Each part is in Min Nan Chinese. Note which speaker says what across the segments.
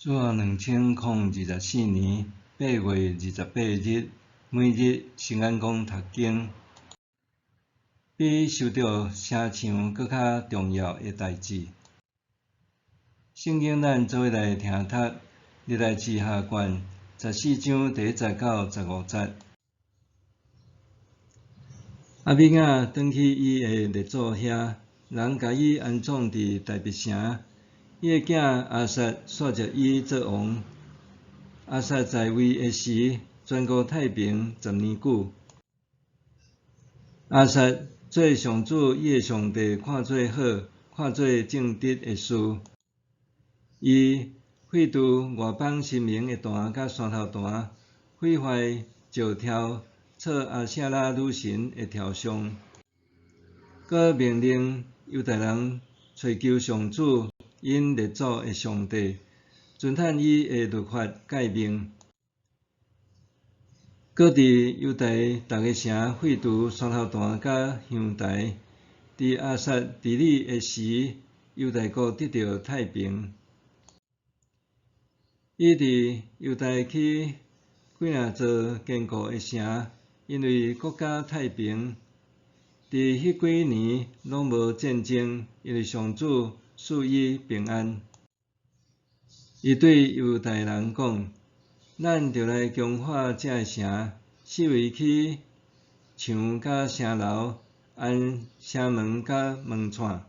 Speaker 1: 主後2024年8月28日，每日聖言講讀經，比修築城牆閣較重要的代誌。聖經咱做伙來聽讀，歷代志下卷14章第1節到15節。亞比雅轉去伊的列祖遐，人共伊安葬佇大苾城。伊的囝亞撒紲接伊做王。亞撒在位的時，全國太平10年久。亞撒做上主伊的上帝看做好、看做正直的事。伊廢除外邦神明的壇佮山頭壇，毀壞石柱，拆亞舍拉女神的雕像，閣命令猶大人揣求上主𪜶列祖的上帝，遵趁伊的律法誡命。閣佇猶大逐个城廢除山頭壇佮香台。佇亞撒治理的時，猶大國得著太平。伊佇猶大起幾若座堅固的城，因為國家太平。佇彼幾年攏無戰爭，因為上主賜伊平安。伊對猶大人講：咱著來強化這个城，四圍起牆佮城樓，安城門佮門掣。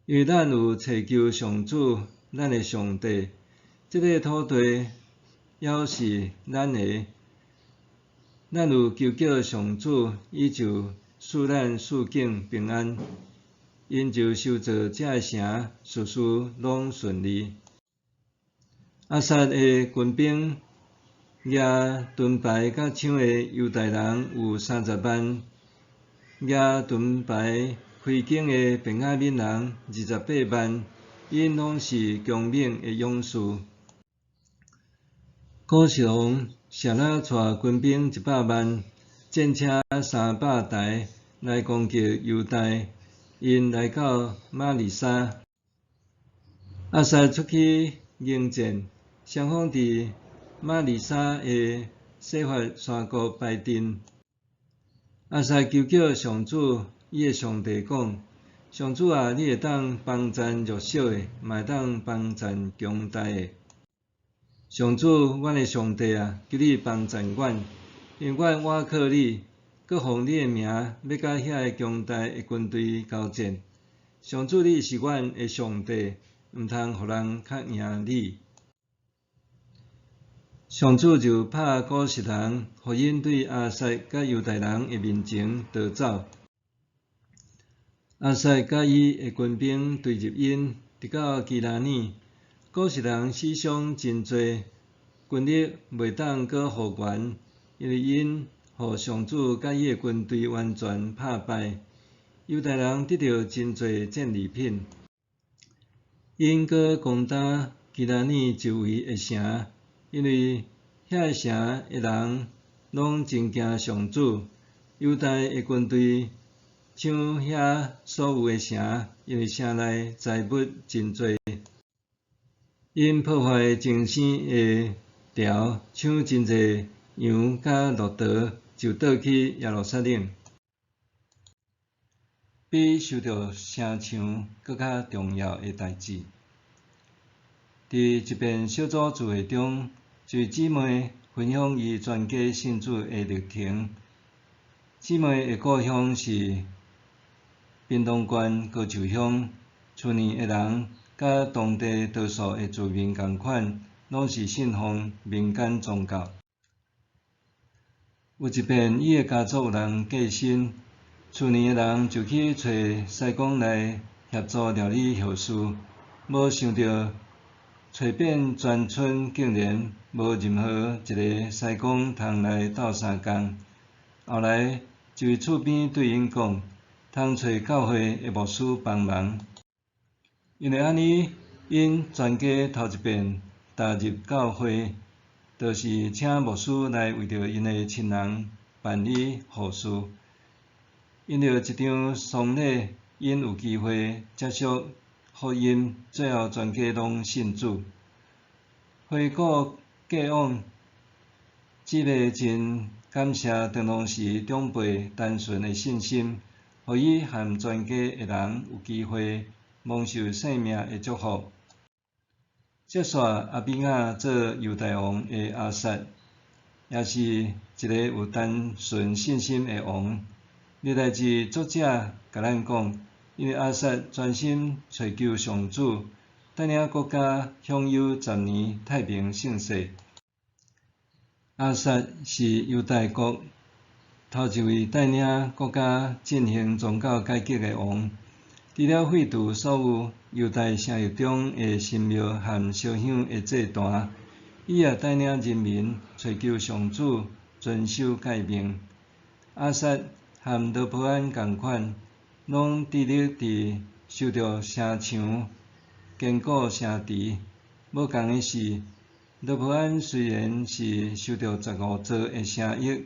Speaker 1: 因為咱有揣求上主，咱的上帝，這个土地猶是咱的。咱有求叫上主，伊就賜咱四境平安。𪜶就修造這个城，事事攏順利。亞撒的軍兵舉盾牌佮槍的猶大人有30萬，舉盾牌開弓的便雅憫人28萬，𪜶攏是強猛的勇士。古實王設拉帶軍兵100萬，戰車300台來攻擊猶大，𪜶來到瑪利沙。亞撒出去迎戰，雙方佇瑪利沙的洗法山谷擺陣。亞撒求叫上主伊的上帝講：上主啊，你會當幫贊弱小的，嘛會當幫贊強大的。上主，阮的上帝啊，求你幫贊阮，因為阮倚靠你，閣奉你的名，欲佮遐个強大的軍隊交戰。上主，你是阮的上帝，毋通予人較贏你。上主就拍古實人，予𪜶對亞撒佮猶大人的面前逃走。亞撒佮伊的軍兵追入𪜶，直到基拉耳。古實人死傷真濟，軍力袂當閣復原，因為𪜶予上主佮伊的軍隊完全拍敗。猶大人得著真濟戰利品。𪜶閣攻打基拉耳周圍的城，因為遐个城的人攏真驚上主。猶大的軍隊搶遐所有的城，因為城內財物真濟。𪜶破壞精生的牢，搶真濟羊佮駱駝，就倒去耶路撒冷。比修築城牆閣較重要的代誌。佇一遍小組聚會中，一位姊妹分享伊全家信主的歷程。姊妹的故鄉是屏東縣高樹鄉，厝內的人佮當地多數的住民仝款，攏是信奉民間宗教。有一遍，伊的家族有人過身，厝內的人就去揣師公來協助料理後事，無想著揣遍全村竟然無任何一个師公通來鬥相共。後來，一位厝邊對𪜶講，通揣教會的牧師幫忙。因為按呢，𪜶全家頭一遍踏入教會，就是請牧師來為著𪜶的親人辦理後事。因著這場喪禮，𪜶有機會接觸福音，最後全家攏信主。回顧過往，姊妹真感謝當時長輩單純的信心，予伊和全家的人有機會蒙受生命的祝福。接續亞比雅做猶大王的亞撒，也是一个有單純信心的王。歷代志作者共咱講，因為亞撒專心揣求上主，帶領國家享有10年太平盛世。亞撒是猶大國頭一位帶領國家進行宗教改革的王，除了廢除所有猶大城邑中的神廟和燒香的祭壇，伊也帶領人民揣求上主，遵守誡命。亞撒和羅波安仝款，攏致力佇修築城牆、堅固城池。無仝的是，羅波安雖然是修築15座的城邑，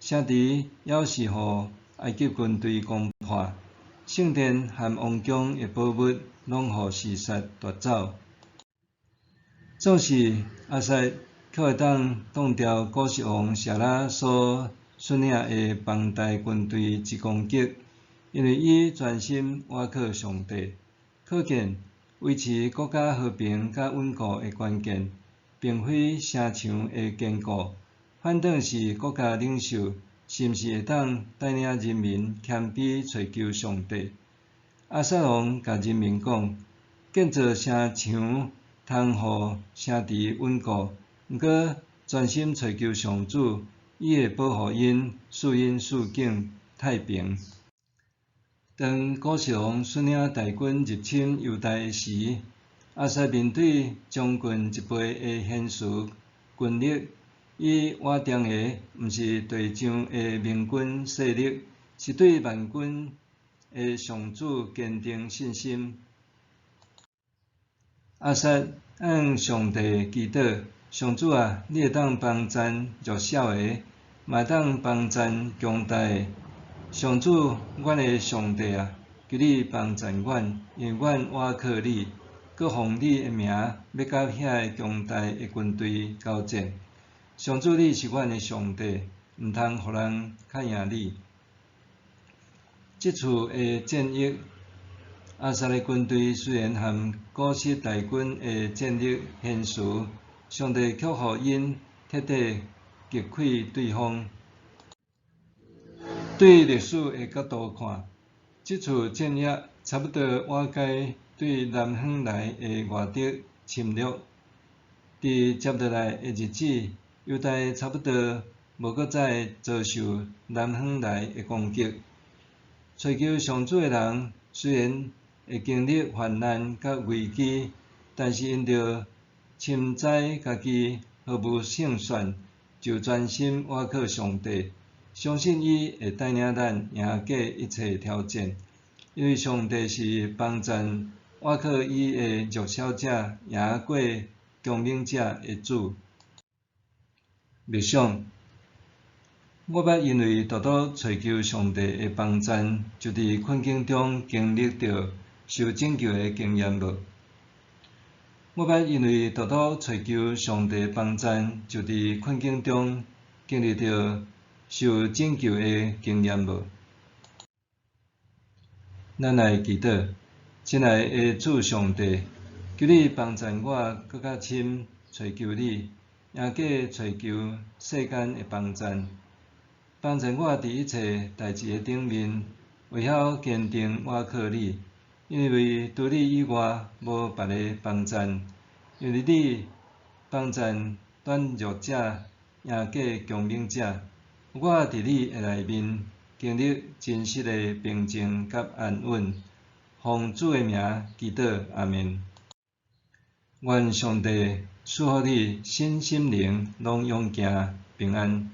Speaker 1: 城池猶是予埃及軍隊攻破，聖殿和王宮的寶物攏予示撒奪走。總是亞撒卻會當擋牢古實王舍拉所率領的龐大軍隊之攻擊，因為伊專心倚靠上帝。可見維持國家和平佮穩固的關鍵，並非城牆的堅固，反倒是國家領袖是毋是會當帶領人民謙卑揣求上帝。亞撒王共人民講：建造城牆通予城池穩固，毋過專心揣求上主，伊會保護𪜶，賜𪜶四境太平。當古實王率領大軍入侵猶大時，亞撒面對將近一倍的懸殊軍力，伊倚重的毋是地上的明軍勢力，是對萬軍的上主堅定信心。亞撒向上帝祈禱：上主啊，你會當幫贊弱小的，嘛會當幫贊強大的。上主，阮的上帝啊，求你幫贊阮，因為阮倚靠你，閣奉你的名，欲佮遐个強大的軍隊交戰。上主，你是阮的上帝，毋通予人較贏你。這次的戰役，亞撒的軍隊雖然和古實大軍的戰力懸殊，上帝卻予𪜶徹底擊潰對方。對歷史的角度看，這次戰役差不多瓦解對南方來的外敵侵略。佇接落來的日子，猶大差不多無閣再遭受南方來的攻擊。揣求上主的人，雖然會經歷患難佮危機，但是𪜶著深知家己毫無勝算，就專心倚靠上帝，相信伊會帶領咱贏過一切挑戰。因為上帝是幫贊倚靠伊的弱小者贏過強猛者的主。默想，我捌因為獨獨揣求上帝的幫贊，就佇困境中經歷著受拯救的經驗無？我捌因為獨獨揣求上帝幫贊，就佇困境中經歷著受拯救的經驗無？咱來祈禱，親愛的主上帝，求你幫贊我閣較深揣求你，贏過揣求世間的幫贊，幫贊我佇一切代誌的頂面，會曉堅定倚靠你，因為除你以外無別个幫贊，因為你幫贊軟弱者贏過強猛者，我佇你的內面經歷真實的平靜佮安穩。奉主的名祈禱，阿們。願上帝賜予你身心靈攏勇健平安。